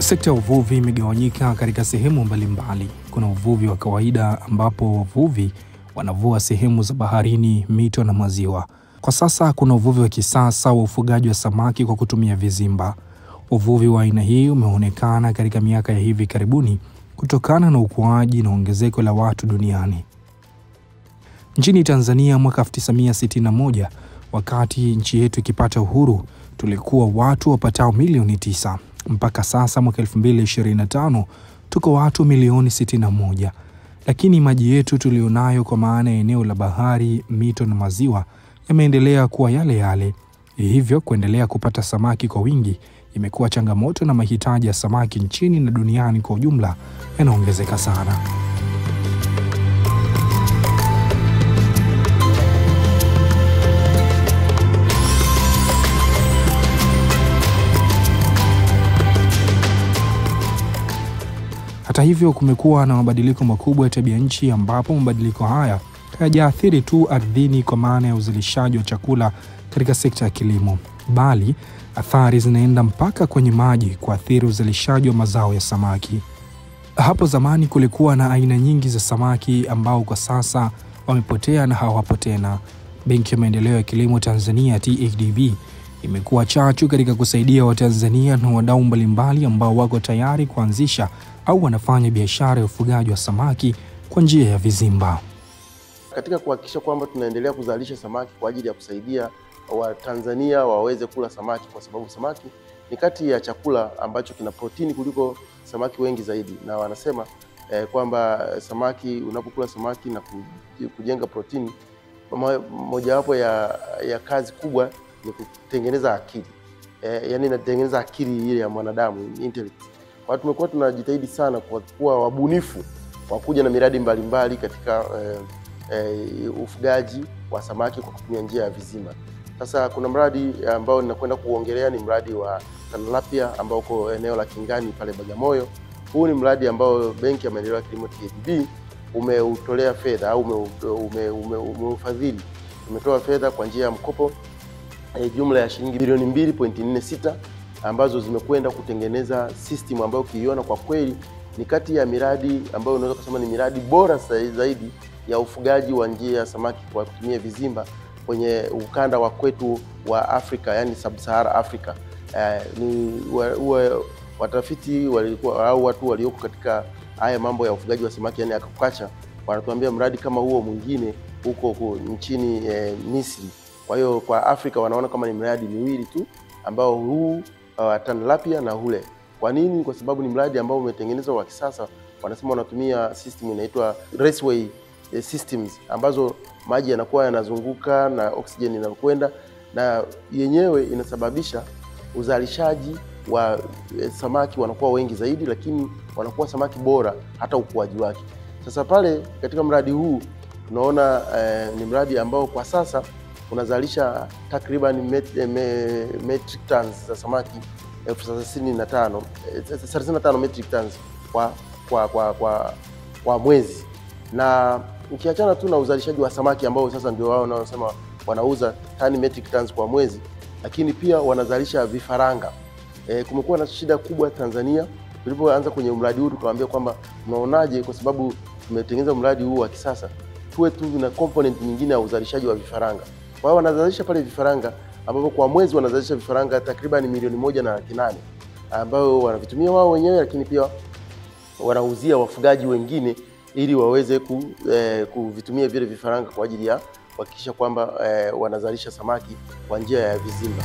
Sekta ya uvuvi imegawanyika katika sehemu mbalimbali. Kuna uvuvi wa kawaida ambapo wavuvi wanavua sehemu za baharini, mito na maziwa. Kwa sasa kuna uvuvi wa kisasa wa ufugaji wa samaki kwa kutumia vizimba. Uvuvi wa aina hii umeonekana katika miaka ya hivi karibuni kutokana na ukuaji na ongezeko la watu duniani. Nchini Tanzania mwaka 1961, wakati nchi yetu ikipata uhuru, tulikuwa watu wapatao milioni 9. Mpaka sasa mwaka 2025 tuko watu milioni 61. Lakini maji yetu tulionayo kwa maana ya eneo la bahari, mito na maziwa yameendelea kuwa yale yale. Hivyo kuendelea kupata samaki kwa wingi imekuwa changamoto, na mahitaji ya samaki nchini na duniani kwa ujumla yanaongezeka sana. Hata hivyo, kumekuwa na mabadiliko makubwa ya tabia nchi, ambapo mabadiliko haya hayajaathiri tu ardhini kwa maana ya uzalishaji wa chakula katika sekta ya kilimo, bali athari zinaenda mpaka kwenye maji kuathiri uzalishaji wa mazao ya samaki. Hapo zamani kulikuwa na aina nyingi za samaki ambao kwa sasa wamepotea na hawapo tena. Benki ya Maendeleo ya Kilimo Tanzania TADB imekuwa chachu katika kusaidia Watanzania na wadau mbalimbali ambao wako tayari kuanzisha au wanafanya biashara ya ufugaji wa samaki kwa njia ya vizimba. Katika kuhakikisha kwamba tunaendelea kuzalisha samaki kwa ajili ya kusaidia Watanzania waweze kula samaki, kwa sababu samaki ni kati ya chakula ambacho kina protini kuliko samaki wengi zaidi, na wanasema kwamba samaki, unapokula samaki na kujenga protini, mojawapo ya kazi kubwa ni kutengeneza akili. Yani inatengeneza akili ile ya mwanadamu, intellect. Kwa tumekuwa tunajitahidi sana kwa kuwa wabunifu kwa kuja na miradi mbalimbali katika ufugaji wa samaki kwa kutumia njia ya vizimba. Sasa kuna mradi ambao ninakwenda kuongelea, ni mradi wa Tanlapia ambao uko eneo la Kingani pale Bagamoyo. Huu ni mradi ambao Benki ya Maendeleo ya Kilimo TADB umeutolea fedha au umeufadhili. Umetoa fedha kwa njia ya mkopo jumla ya shilingi bilioni 2.46 ambazo zimekwenda kutengeneza system ambayo ukiiona kwa kweli ni kati ya miradi ambayo unaweza kusema ni miradi bora zaidi ya ufugaji wa njia ya samaki kwa kutumia vizimba kwenye ukanda wa kwetu wa Afrika, yani Sub-Sahara Africa. Ni watafiti walikuwa au watu walioko katika haya mambo ya ufugaji wa samaki, yani aquaculture, wanatuambia mradi kama huo mwingine huko nchini Misri. Kwa hiyo kwa Afrika wanaona kama ni mradi miwili tu, ambao huu Tanlapia na hule. Kwa nini? Kwa sababu ni mradi ambao umetengenezwa wa kisasa. Wanasema wanatumia system inaitwa raceway systems, ambazo maji yanakuwa yanazunguka na oxygen inakwenda, na yenyewe inasababisha uzalishaji wa samaki wanakuwa wengi zaidi, lakini wanakuwa samaki bora hata ukuaji wake. Sasa pale katika mradi huu tunaona ni mradi ambao kwa sasa unazalisha takriban metric tons za samaki 35 metric tons kwa mwezi. Na ukiachana tu na uzalishaji wa samaki ambao sasa ndio wao wanaosema wanauza tani metric tons kwa mwezi, lakini pia wanazalisha vifaranga. Kumekuwa na shida kubwa Tanzania. Tulipoanza kwenye mradi huu tukawaambia kwamba mnaonaje, kwa sababu tumetengeneza mradi huu wa kisasa, tuwe tu na component nyingine ya uzalishaji wa vifaranga. Kwa hiyo wanazalisha pale vifaranga ambapo kwa mwezi wanazalisha vifaranga takriban 1,800,000 ambao wanavitumia wao wenyewe, lakini pia wanauzia wafugaji wengine ili waweze kuvitumia vile vifaranga kwa ajili ya kuhakikisha kwamba wanazalisha samaki kwa njia ya vizimba.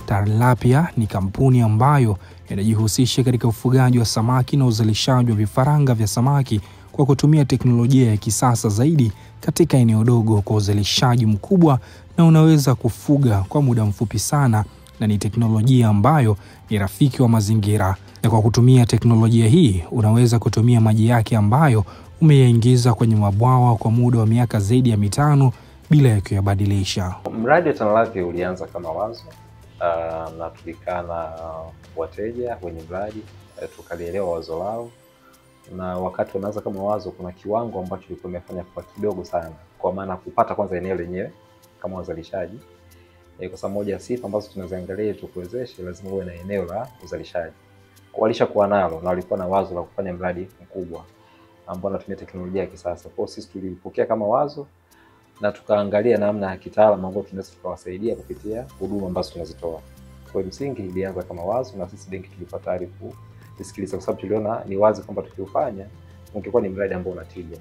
Tanlapia ni kampuni ambayo inajihusisha katika ufugaji wa samaki na uzalishaji wa vifaranga vya samaki kwa kutumia teknolojia ya kisasa zaidi katika eneo dogo kwa uzalishaji mkubwa, na unaweza kufuga kwa muda mfupi sana, na ni teknolojia ambayo ni rafiki wa mazingira. Na kwa kutumia teknolojia hii unaweza kutumia maji yake ambayo umeyaingiza kwenye mabwawa kwa muda wa miaka zaidi ya 5 bila ya kuyabadilisha. Mradi wa Tanlapia ulianza kama wazo na tulikaa na wateja wenye mradi, tukalielewa wazo lao na wakati wanaanza kama wazo, kuna kiwango ambacho ilikuwa imefanya kwa kidogo sana, kwa maana kupata kwanza eneo lenyewe kama wazalishaji. Kwa sababu moja ya sifa ambazo tunaziangalia tukuwezeshe, lazima uwe na eneo la uzalishaji. Walishakuwa nalo na walikuwa na wazo la kufanya mradi mkubwa ambao wanatumia teknolojia ya kisasa. Kwa sisi tulipokea kama wazo na tukaangalia namna ya kitaalamu ambayo tunaweza tukawasaidia kupitia huduma ambazo tunazitoa. Kwa msingi ilianza kama wazo na sisi benki tulikuwa tayari kusikiliza, kwa sababu tuliona ni wazi kwamba tukiufanya ungekuwa ni mradi ambao una tija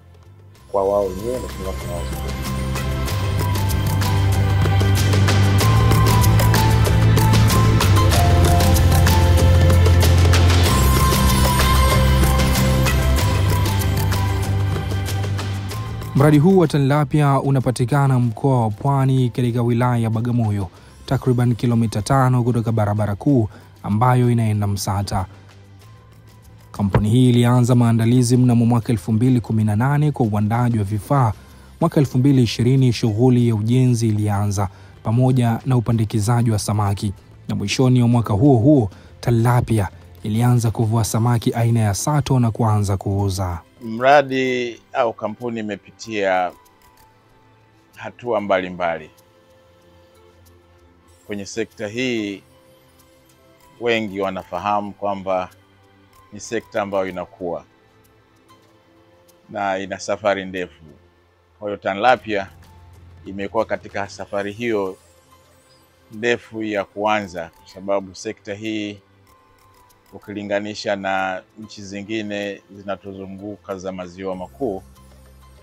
kwa wao wenyewe na kwa wao. Mradi huu wa Tanlapia unapatikana mkoa wa Pwani katika wilaya ya Bagamoyo, takriban kilomita 5 kutoka barabara kuu ambayo inaenda Msata. Kampuni hii ilianza maandalizi mnamo mwaka 2018 kwa uandaji wa vifaa. Mwaka 2020 shughuli ya ujenzi ilianza pamoja na upandikizaji wa samaki, na mwishoni wa mwaka huo huo Tanlapia ilianza kuvua samaki aina ya sato na kuanza kuuza. Mradi au kampuni imepitia hatua mbalimbali. Kwenye sekta hii wengi wanafahamu kwamba ni sekta ambayo inakuwa na ina safari ndefu. Kwa hiyo Tanlapia imekuwa katika safari hiyo ndefu ya kuanza, kwa sababu sekta hii ukilinganisha na nchi zingine zinatuzunguka za maziwa makuu,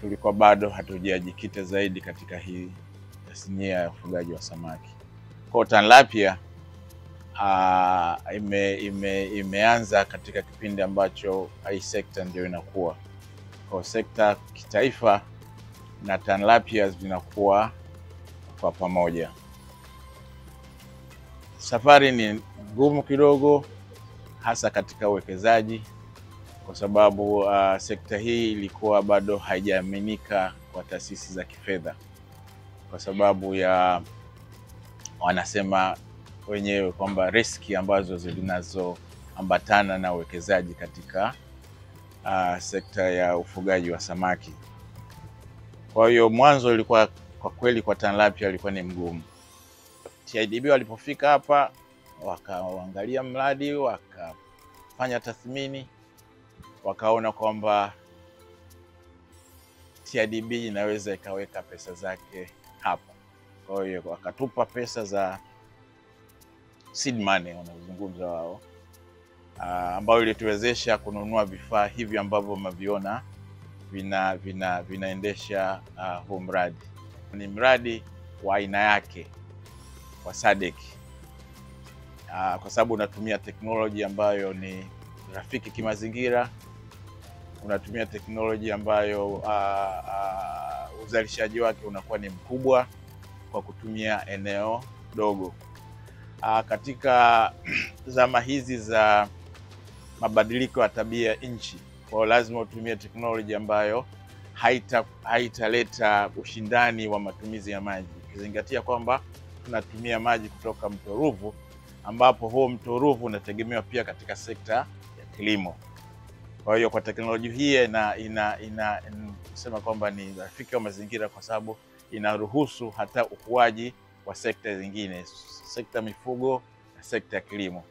tulikuwa bado hatujajikita zaidi katika hii tasnia ya ufugaji wa samaki. Kwa Tanlapia imeanza katika kipindi ambacho hii sekta ndio inakuwa. Kwa sekta kitaifa na Tanlapia zinakuwa kwa pamoja. Safari ni ngumu kidogo, hasa katika uwekezaji, kwa sababu sekta hii ilikuwa bado haijaaminika kwa taasisi za kifedha, kwa sababu ya wanasema wenyewe kwamba riski ambazo zinazoambatana na uwekezaji katika sekta ya ufugaji wa samaki. Kwa hiyo mwanzo ilikuwa kwa kweli kwa Tanlapia ilikuwa ni mgumu. TIDB walipofika hapa wakaangalia mradi, wakafanya tathmini, wakaona kwamba TIDB inaweza ikaweka pesa zake hapa. Kwa hiyo wakatupa pesa za seed money wanazungumza wao, ambayo ilituwezesha kununua vifaa hivi ambavyo mnaviona vinaendesha huu mradi. Ni mradi wa aina yake kwa SADC, kwa sababu unatumia teknolojia ambayo ni rafiki kimazingira, unatumia teknolojia ambayo uzalishaji wake unakuwa ni mkubwa kwa kutumia eneo dogo. Katika zama hizi za mabadiliko ya tabia nchi, kwa lazima utumie teknolojia ambayo haitaleta ushindani wa matumizi ya maji, ukizingatia kwamba tunatumia maji kutoka mto Ruvu, ambapo huo mto Ruvu unategemewa pia katika sekta ya kilimo. Kwa hiyo kwa teknolojia hii ina sema kwamba ni rafiki wa mazingira, kwa sababu inaruhusu hata ukuaji wa sekta zingine, sekta mifugo na sekta ya kilimo.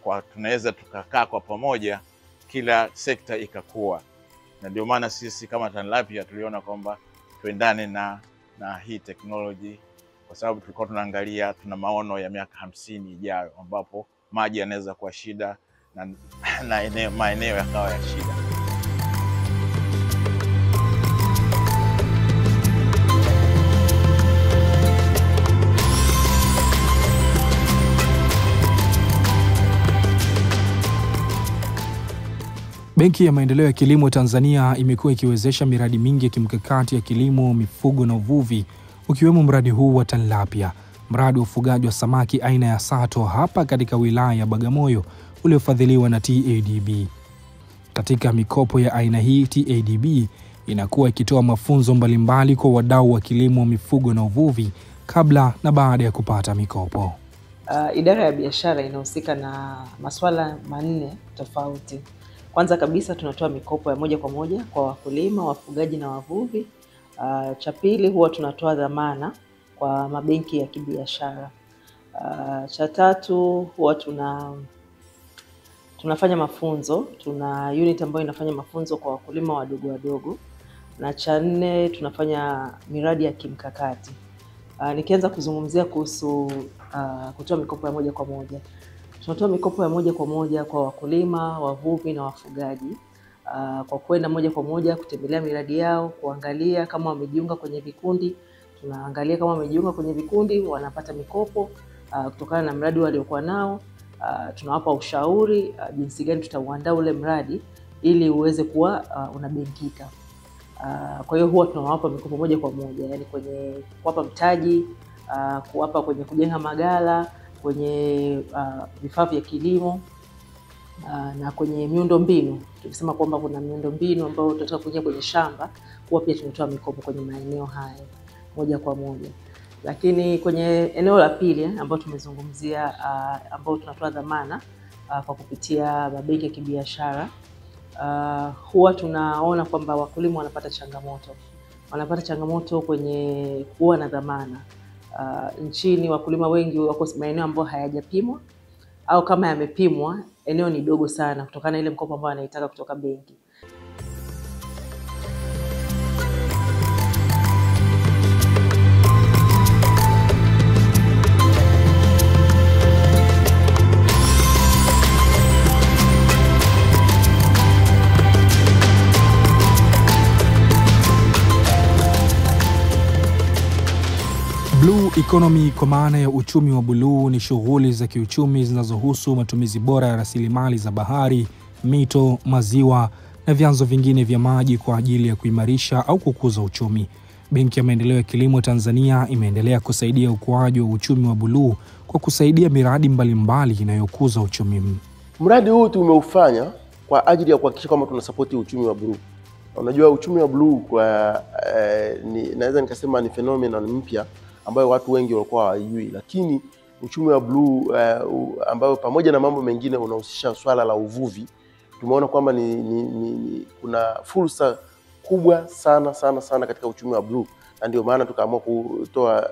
Kwa tunaweza tukakaa kwa pamoja, kila sekta ikakua. Na ndio maana sisi kama Tanlapia tuliona kwamba tuendane na hii teknoloji, kwa sababu tulikuwa tunaangalia tuna maono ya miaka 50 ijayo ambapo maji yanaweza kuwa shida na maeneo yakawa ya shida. Benki ya Maendeleo ya Kilimo Tanzania imekuwa ikiwezesha miradi mingi ya kimkakati ya kilimo, mifugo na uvuvi, ukiwemo mradi huu wa Tanlapia, mradi wa ufugaji wa samaki aina ya sato hapa katika wilaya ya Bagamoyo uliofadhiliwa na TADB. Katika mikopo ya aina hii, TADB inakuwa ikitoa mafunzo mbalimbali kwa wadau wa kilimo, mifugo na uvuvi kabla na baada ya kupata mikopo. Idara ya biashara inahusika na masuala manne tofauti. Kwanza kabisa tunatoa mikopo ya moja kwa moja kwa wakulima, wafugaji na wavuvi. Cha pili huwa tunatoa dhamana kwa mabenki ya kibiashara. Cha tatu huwa tunafanya mafunzo, tuna unit ambayo inafanya mafunzo kwa wakulima wadogo wadogo. Na cha nne tunafanya miradi ya kimkakati. Nikianza kuzungumzia kuhusu kutoa mikopo ya moja kwa moja. Tunatoa mikopo ya moja kwa moja kwa wakulima, wavuvi na wafugaji. Kwa kwenda moja kwa moja kutembelea miradi yao, kuangalia kama wamejiunga kwenye vikundi. Tunaangalia kama wamejiunga kwenye vikundi, wanapata mikopo kutokana na mradi waliokuwa nao. Tunawapa ushauri jinsi gani tutauandaa ule mradi ili uweze kuwa unabenkika. Kwa hiyo huwa tunawapa mikopo moja kwa moja, yani kwenye kuwapa mtaji, kuwapa kwenye kujenga magala, kwenye vifaa vya kilimo, na kwenye miundombinu. Tukisema kwamba kuna miundombinu ambayo tunataka kuingia kwenye shamba, huwa pia tunatoa mikopo kwenye maeneo hayo moja kwa moja. Lakini kwenye eneo la pili ambao tumezungumzia, ambao tunatoa dhamana kwa kupitia mabenki ya kibiashara, huwa tunaona kwamba wakulima wanapata changamoto. Wanapata changamoto kwenye kuwa na dhamana. Nchini wakulima wengi wako maeneo ambayo hayajapimwa, au kama yamepimwa eneo ni dogo sana kutokana na ile mkopo ambao anaitaka kutoka benki. Blue economy kwa maana ya uchumi wa buluu ni shughuli za kiuchumi zinazohusu matumizi bora ya rasilimali za bahari, mito, maziwa na vyanzo vingine vya maji kwa ajili ya kuimarisha au kukuza uchumi. Benki ya Maendeleo ya Kilimo Tanzania imeendelea kusaidia ukuaji wa uchumi wa buluu kwa kusaidia miradi mbalimbali inayokuza uchumi. Mradi huu tumeufanya kwa ajili ya kuhakikisha kwamba tunasapoti uchumi wa buluu. Unajua uchumi wa buluu kwa naweza nikasema ni phenomenon mpya ambayo watu wengi walikuwa hawajui, lakini uchumi wa bluu ambao pamoja na mambo mengine unahusisha swala la uvuvi, tumeona kwamba ni kuna fursa kubwa sana sana sana katika uchumi wa bluu, na ndio maana tukaamua kutoa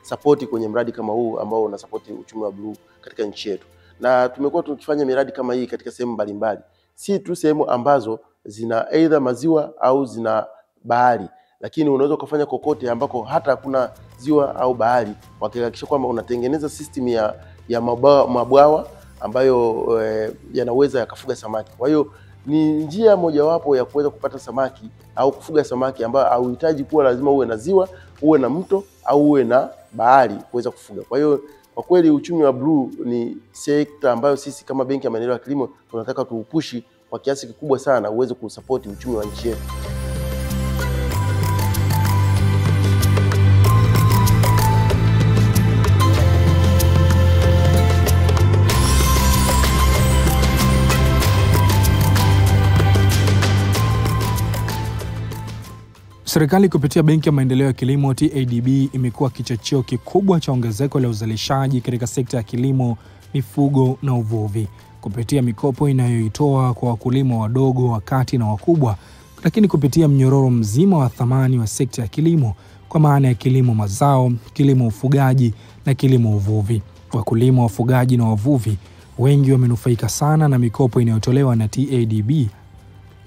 support kwenye mradi kama huu ambao una support uchumi wa bluu katika nchi yetu. Na tumekuwa tukifanya miradi kama hii katika sehemu mbalimbali, si tu sehemu ambazo zina either maziwa au zina bahari, lakini unaweza kufanya kokote ambako hata hakuna ziwa au bahari, wakihakikisha kwamba unatengeneza system ya mabwawa ambayo yanaweza yakafuga samaki. Kwa hiyo ni njia mojawapo ya kuweza kupata samaki au kufuga samaki ambayo hauhitaji kuwa lazima uwe na ziwa, uwe na mto au uwe na bahari kuweza kufuga. Kwa hiyo kwa kweli uchumi wa bluu ni sekta ambayo sisi kama Benki ya Maendeleo ya Kilimo tunataka tuupushi kwa kiasi kikubwa sana uweze kusupport uchumi wa nchi yetu. Serikali kupitia Benki ya Maendeleo ya Kilimo TADB imekuwa kichocheo kikubwa cha ongezeko la uzalishaji katika sekta ya kilimo, mifugo na uvuvi kupitia mikopo inayoitoa kwa wakulima wadogo, wa kati na wakubwa, lakini kupitia mnyororo mzima wa thamani wa sekta ya kilimo kwa maana ya kilimo mazao, kilimo ufugaji na kilimo uvuvi. Wakulima, wafugaji na wavuvi wengi wamenufaika sana na mikopo inayotolewa na TADB.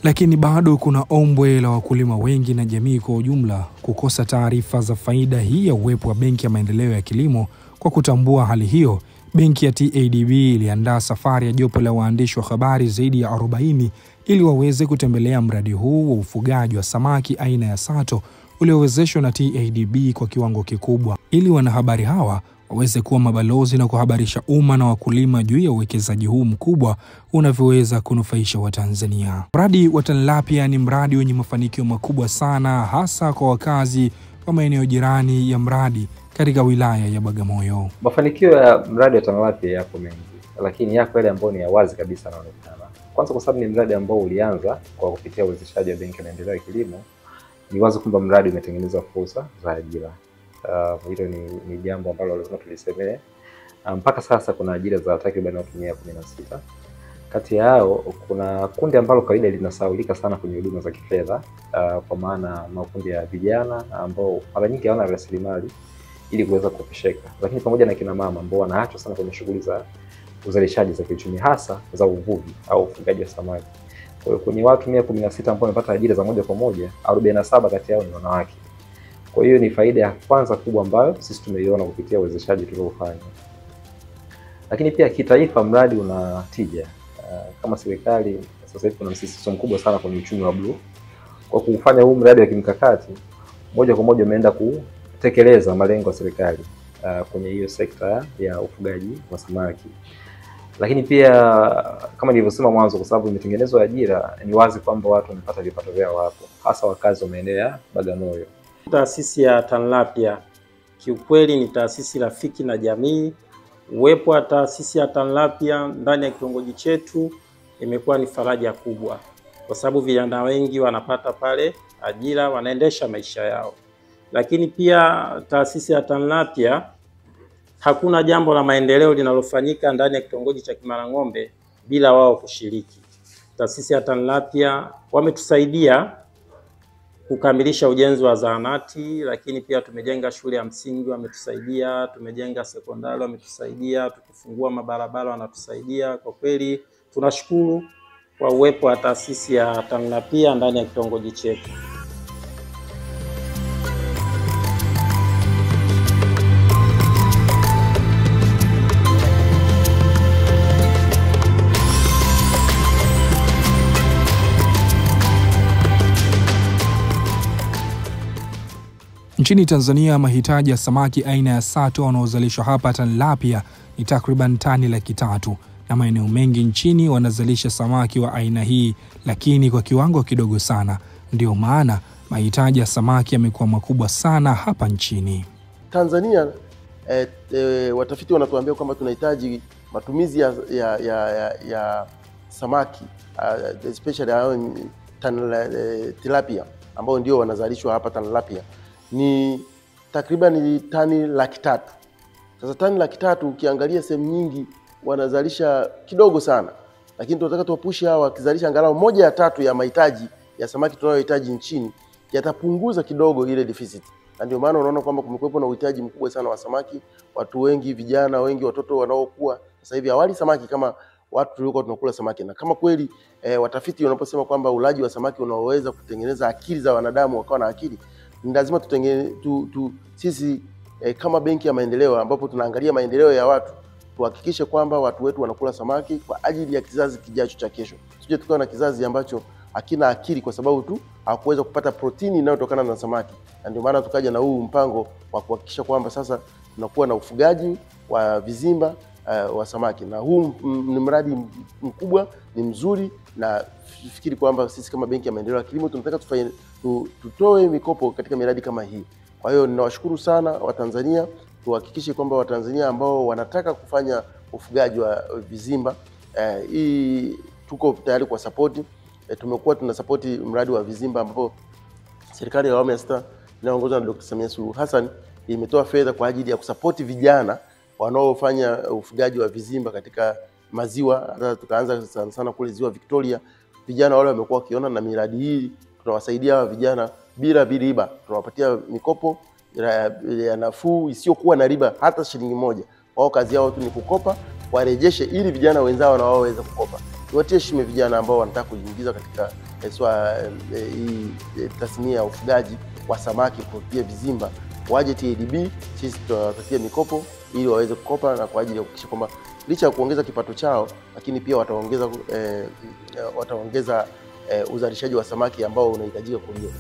Lakini bado kuna ombwe la wakulima wengi na jamii kwa ujumla kukosa taarifa za faida hii ya uwepo wa Benki ya Maendeleo ya Kilimo. Kwa kutambua hali hiyo, Benki ya TADB iliandaa safari ya jopo la waandishi wa habari zaidi ya 40 ili waweze kutembelea mradi huu wa ufugaji wa samaki aina ya sato uliowezeshwa na TADB kwa kiwango kikubwa, ili wanahabari hawa waweze kuwa mabalozi na kuhabarisha umma na wakulima juu ya uwekezaji huu mkubwa unavyoweza kunufaisha Watanzania. Mradi wa Tanlapia ni mradi wenye mafanikio makubwa sana, hasa kwa wakazi wa maeneo jirani ya mradi katika wilaya ya Bagamoyo. Mafanikio ya mradi wa Tanlapia yako mengi, lakini yako yale ambayo ni ya wazi kabisa yanaonekana. Kwanza kwa sababu ni mradi ambao ulianza kwa kupitia uwezeshaji wa Benki ya Maendeleo ya Kilimo, ni wazi kwamba mradi umetengeneza fursa za ajira. Hilo ni jambo ambalo lazima tulisemee. Mpaka sasa kuna ajira za takriban watu 116 Kati yao kuna kundi ambalo kawaida linasahaulika sana kwenye huduma za kifedha, kwa maana makundi ya vijana ambao mara nyingi hawana rasilimali ili kuweza kukopesheka, lakini pamoja na kina mama ambao wanaachwa sana kwenye shughuli za uzalishaji za kiuchumi, hasa za uvuvi au ufugaji wa samaki. Kwa hiyo kwenye watu 116 ambao wamepata ajira za moja kwa moja, 47 kati yao ni wanawake. Kwa hiyo ni faida ya kwanza kubwa ambayo sisi tumeiona kupitia uwezeshaji tuliofanya. Lakini pia kitaifa mradi una tija. Kama serikali sasa hivi kuna msisitizo mkubwa sana kwenye uchumi wa bluu. Kwa kufanya huu mradi wa kimkakati, moja kwa moja umeenda kutekeleza malengo ya serikali kwenye hiyo sekta ya ufugaji wa samaki. Lakini pia kama nilivyosema mwanzo, kwa sababu imetengenezwa ajira, ni wazi kwamba watu wamepata vipato vyao hapo, hasa wakazi wa maeneo ya Bagamoyo. Taasisi ya TANLAPIA kiukweli ni taasisi rafiki na jamii. Uwepo wa taasisi ya TANLAPIA ndani ya kitongoji chetu imekuwa ni faraja kubwa, kwa sababu vijana wengi wanapata pale ajira, wanaendesha maisha yao. Lakini pia taasisi ya TANLAPIA, hakuna jambo la maendeleo linalofanyika ndani ya kitongoji cha Kimarang'ombe bila wao kushiriki. Taasisi ya TANLAPIA wametusaidia kukamilisha ujenzi wa zahanati, lakini pia tumejenga shule ya msingi wametusaidia, tumejenga sekondari wametusaidia, tukifungua mabarabara wanatusaidia. Kwa kweli tunashukuru kwa uwepo wa taasisi ya TANLAPIA ndani ya kitongoji chetu. Nchini Tanzania, mahitaji ya samaki aina ya sato wanaozalishwa hapa TANLAPIA ni takriban tani 300,000, na maeneo mengi nchini wanazalisha samaki wa aina hii lakini kwa kiwango kidogo sana. Ndio maana mahitaji ya samaki yamekuwa makubwa sana hapa nchini. Tanzania watafiti wanatuambia kwamba tunahitaji matumizi ya samaki especially tilapia ambao ndio wanazalishwa hapa TANLAPIA ni takriban tani 300,000. Sasa tani 300,000 ukiangalia sehemu nyingi wanazalisha kidogo sana, lakini tunataka tuwapushe hawa wakizalisha angalau 1/3 ya mahitaji ya samaki tunayohitaji nchini, yatapunguza kidogo ile deficit. Na ndio maana unaona kwamba kumekuwepo na uhitaji mkubwa sana wa samaki. Watu wengi, vijana wengi, watoto wanaokuwa sasa hivi hawali samaki kama watu tulikuwa tunakula samaki. Na kama kweli watafiti wanaposema kwamba ulaji wa samaki unaoweza kutengeneza akili za wanadamu wakawa na akili, ni lazima sisi kama Benki ya Maendeleo ambapo tunaangalia maendeleo ya watu, tuhakikishe kwamba watu wetu wanakula samaki kwa ajili ya kizazi kijacho cha kesho. Sije tukawa na kizazi ambacho hakina akili kwa sababu tu hakuweza kupata protini inayotokana na samaki. Na ndio maana tukaja na huu mpango wa kuhakikisha kwamba sasa tunakuwa na ufugaji wa vizimba wa samaki. Na huu ni mradi mkubwa, ni mzuri, na fikiri kwamba sisi kama Benki ya Maendeleo ya Kilimo tunataka tutoe mikopo katika miradi kama hii. Kwa hiyo ninawashukuru sana Watanzania. Tuhakikishe kwamba Watanzania ambao wanataka kufanya ufugaji wa vizimba, hii tuko tayari kwa support. Tumekuwa tunasupport mradi wa vizimba ambapo serikali ya awamu ya 6 inayoongozwa na Dr. Samia Suluhu Hassan imetoa fedha kwa ajili ya kusupport vijana wanaofanya ufugaji wa vizimba katika maziwa. Hata tukaanza sana sana kule Ziwa Victoria, vijana wale wamekuwa wakiona, na miradi hii tunawasaidia hawa vijana bila riba, tunawapatia mikopo ya nafuu isiyokuwa na riba hata shilingi moja. Wao kazi yao tu ni kukopa, warejeshe ili vijana wenzao na wao waweze kukopa. Tuwatie shime vijana ambao wanataka kujiingiza katika hii tasnia ya ufugaji wa samaki kupitia vizimba, waje TADB, sisi tutawapatia mikopo ili waweze kukopa, na kwa ajili ya kuhakikisha kwamba licha ya kuongeza kipato chao, lakini pia wataongeza uzalishaji wa samaki ambao unahitajika kuliwa.